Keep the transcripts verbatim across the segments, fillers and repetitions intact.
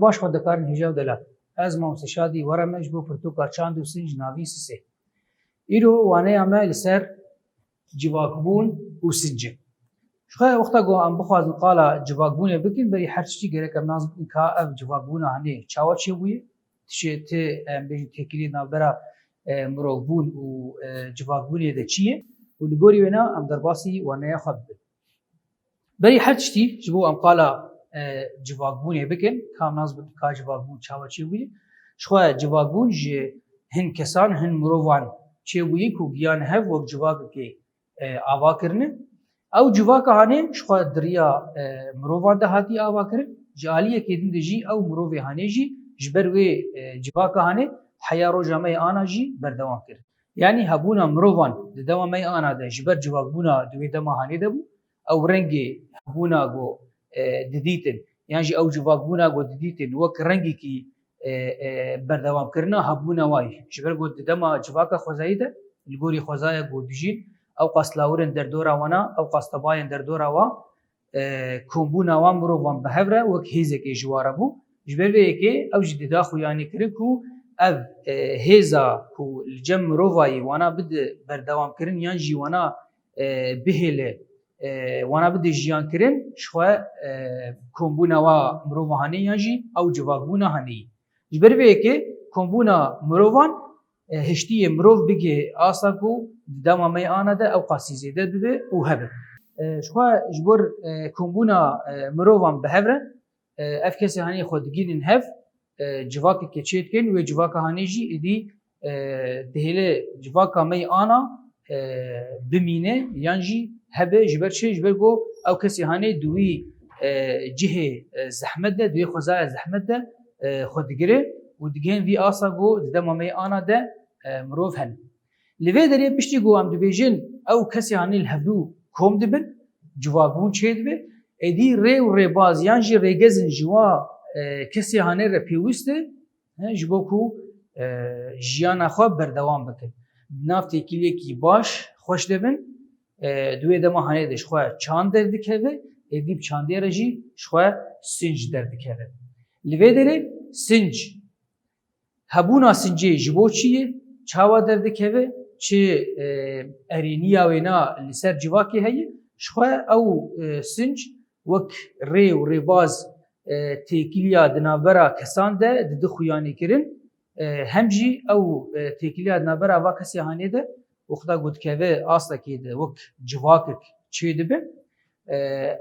Baş xwendekarin hêja û delal. Ez Mamoste Şadî Werem e ji bo pirtûka Çand û Sinc navîn Sisê. Îro waneya me li ser civakbûn û sinc e. Ji xwe wexta ku em bixwazin qala civakbûnê bikin, berî her tiştî gerek em nas bikin ka ev civakbûna hanê çawa çêbûye, tişê ti, em bêjin, têkiliyê navbera, e, mirovbûn û, e, civakbûnê de çi ye û li gorî wêna em derbasî waneya xwe bibin. Berî her tiştî ji bo em qala, e, civakbûnê bikin, ka em nas bikin ka civakbûn çawa çêbûye. Ji xwe civakbûn ji hin kesan, hin mirovan çêbûye ku giyan hev wek civakekê, e, ava kirine. Ew civaka hanê ji xwe di riya, e, mirovan de hatî ava kirin. Ji aliyekê din de jî ew mirovê hanê jî ji ber wê, e, civaka hanê heya roja me yê ana jî berdewam kir. Yanî hebûna mirovan di dema me yê ana de ji ber civakbûna di wê dema hanê de bû. Ew rengê hebûna ku, e, didîtin, yan jî ew civakbûna ku didîtin wek rengekî, e, e, berdewamkirina hebûna wayî. Ji ber ku di dema civaka xwezayî de, li gorî xwezaya ku dijîn, ew qas lawirên derdora wana, ew qas tebayên derdora wa, e, kombûna wan mirovan bi hev re wek hêzekê ji wa re bû. Ji ber vê yekê ew jî dida xuyanî kirin ku ev, e, hêza ku li cem mirovayî wana bide berdewamkirin yan jî wana, e, bihêle, e, wana bide jiyankirin, ji xwe, e, kombûna wa mirova hanê yan jî ew civakbûna haneyî. Ji ber vê yekê kombûna mirovan, e, hiştiyê mirov bigê asta ku di dema me yê ana de ew qasî zêde bibe û hebe. E, ji xwe ji bo, e, kombûna, e, mirovan bi hev re, e, ev kesê hanê xwe digihînin hev, e, civakekê çê dikin, wê civaka hanê jî êdî, e, dihêle civaka me yê ana, e, bimîne yan jî hebe, ji ber çi? Ji ber ku ew kesê hanê di wî, e, cihê, e, zehmet de, di wê xwezaya zehmet de, e, xwe digire û digihên vî asta ku di dema me yê ana de, e, mirov hene. Li vê derê piştî ku em dibêjin ew kesê hanê li hevdû kom dibin, civakbûn çêdibe, êdî rê û rêbaz yan jî rêgezin ji wa, e, kesê hanê re pêwîst e, he, ji bo ku, e, jiyana xwe berdewam bikin. Di nav têkiliyekî baş xweş de bin, e, di wê dema hanê de ji xwe çand derdikeve, êdî bi çandê re jî ji xwe sinc derdikeve. Li vê derê sinc Hebûna sincê ji bo çi ye? Çawa derdikeve? Çi, e, erêniya wêna li ser civakê heye? Ji xwe ew, e, sinc wek rê û rêbaz, e, têkiliya di navbera kesan de didi xuyanîkirin. E, hem jî ew, e, têkiliya di navbera va kesê hanê de wexta ku dikeve astekê de wek civakek çêdibe. E,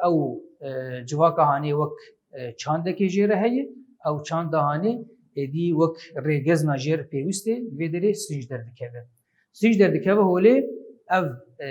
ew, e, civaka hanê wek, e, çandekê jê re heye, ew çanda hanê êdî wek rêgezna jê re pêwîst e, li vê derê sinc derdikeve. Sinc derdikeve holê, ev, e,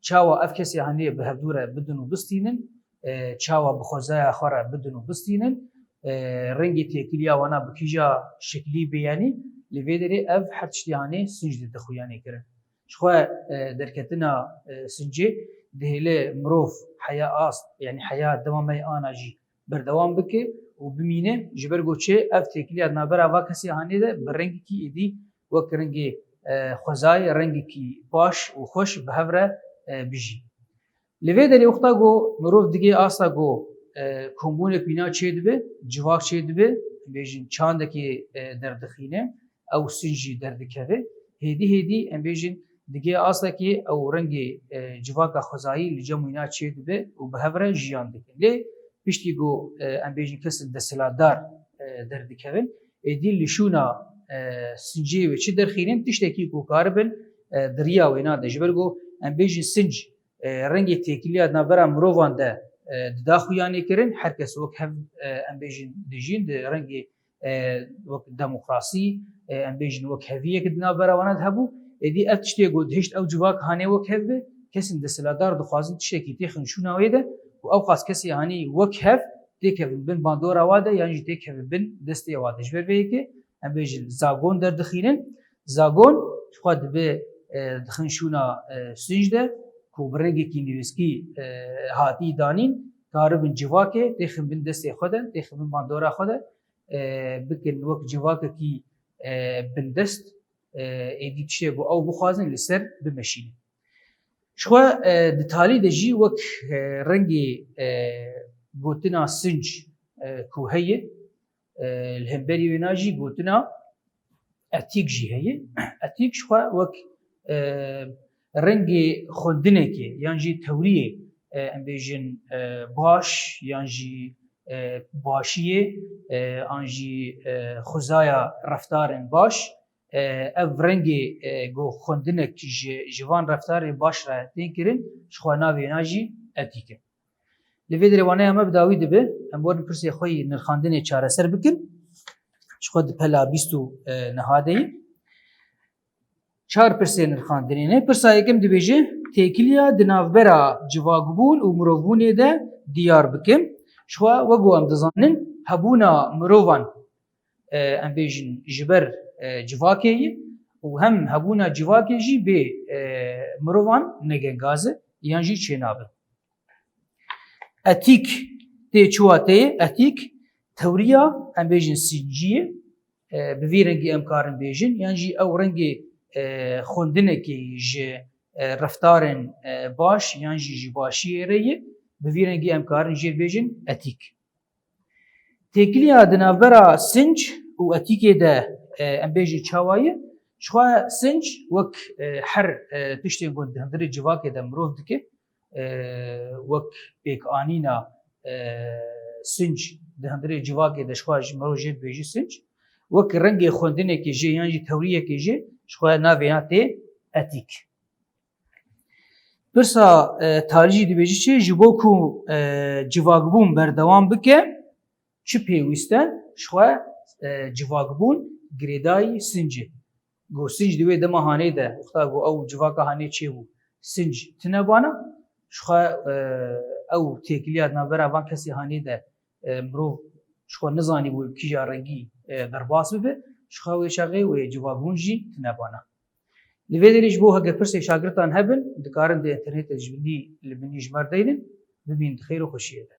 çawa ev kesê hanê bi hevdû re bidin û bistînin, e, çawa bi xwezaya xwe re bidin û bistînin, e, rengê têkiliya wana bi kîja şiklî bê, yanî li vê derê ev her tiştî hanê sinc didi xuyanîkirin. Ji xwe, e, derketina, e, sincê dihêle mirov heya ast, yanî heya dema me yê ana jî berdewam bike û bimîne, ji ber ku çi ev têkiliya di navbera va kesê hanê de bi rengekî êdî wek rengê, e, xwezayê, rengekî baş û xweş bi hev re, e, bijî. Li vê derê wexta ku mirov digê asta ku, e, kombûnek wîna çêdibe, civak çêdibe, bêjin çandekê, e, derdixîne, ew sinc jî derdikeve. Hêdî hêdî em bêjin digê astekê ew rengê, e, civaka xwezayî li cem wîna çêdibe û bi hev re jiyan dikin. Lê piştî ku, e, em bêjin kesên desthilatdar, e, derdikevin, êdî li şûna, e, sincê wê çi derxînin, tiştekî ku karibin, e, di riya wêna de. Ji ber ku em bêjin sinc, e, rengê têkiliya di navbera mirovan de, e, dida xuyanîkirin, her kes wek hev, e, em bêjin dijîn, di rengê, e, wek demokrasî, e, em bêjin wek heviyek di navbera wana de hebû. Êdî ev tiştê ku dihişt ew civak hanê wek hev be, kesên desthilatdar dixwazin tiştekî têxin şûna wê de ku ew qas kesê hanî wek hev têkevin bin bandora wa de yan jî têkevin bin destê wa de. Ji ber vê yekê em bêjin zagon derdixînin. Zagon ji xwe dibe, e, dixin şûna, e, sinc de ku bi rengekî nivîskî, e, hatî danîn, karibin civakê têxin bin destê xwe de, têxin bin bandora xwe de, e, bikin wek civakekî, e, bindest, e, êdî tiştê ku ew bixwazin li ser bimeşînin. Ji xwe, e, di talî de jî wek, e, rengê, e, gotina sinc, e, ku heye, Li hemberî wêna jî gotina etîk jî heye. Etîk jixwe wek rengê xwendinekê yan jî tewriyê em bêjin baş yan jî başiyê an jî xwezaya reftarên baş, ev rengê ku xwendinek ji ji van reftarê baş re tên kirin, jixwe navê wêna jî etîk e. Li vê derê waneya me bi dawî dibe, em werin pirsê xwe yî nirxandinê çareser bikin. Jixwe di pela bîst û neha de ye. Çar pirsê nirxandinê ne. Pirsa yekem dibêje, têkiliya di navbera civakbûn û mirovbûnê de diyar bikim. Jixwe wek ku em dizanin, hebûna mirovan, em bêjin ji ber civakê ye û hem hebûna civakê jî bê mirovan ne gengaz e yan jî çênabe. Etîk tê çi wateyê? Etîk tewriya, em bêjin, sincî ye. Bi vî rengî em karin bêjin, yan jî ew rengê xwendinekê ji reftarên baş yan jî ji başiyê re ye. Bi vî rengî em karin jê bêjin etîk. Têkiliya di navbera sinc û etîkê de em bêjin çawa ye? Jixwe sinc wek her tiştên ku di hundirê civakê de mirov dike, wek pêkanîna sinc di hundirê civakê de jixwe ji mirov jê dibêjî sinc, wek rengê xwendinekê jê yan jî tewriyekê jê jixwe navê yan tê etîk. Pirsa tarî jî dibêje çi? Ji bo ku civakbûn berdewam bike, çi pêwîst e? Jixwe civakbûn girêdayî sinc e. Ku sinc di wê dema hanê de, wexta ku ew civaka hanê çêbû, sinc tine bana, jixwe ew têkiliya di navbera van kesê hanê de mirov jixwe nizanîbû bi kîja rengî derbas bibe, jixwe wê çaxê wê civakbûn jî tine bana. Li vê derê ji bo heke pirsê şagirtan hebin, dikarin di înternetê ji binî li binî ji me re deynin, bimînin di xêr û xweşiyê de.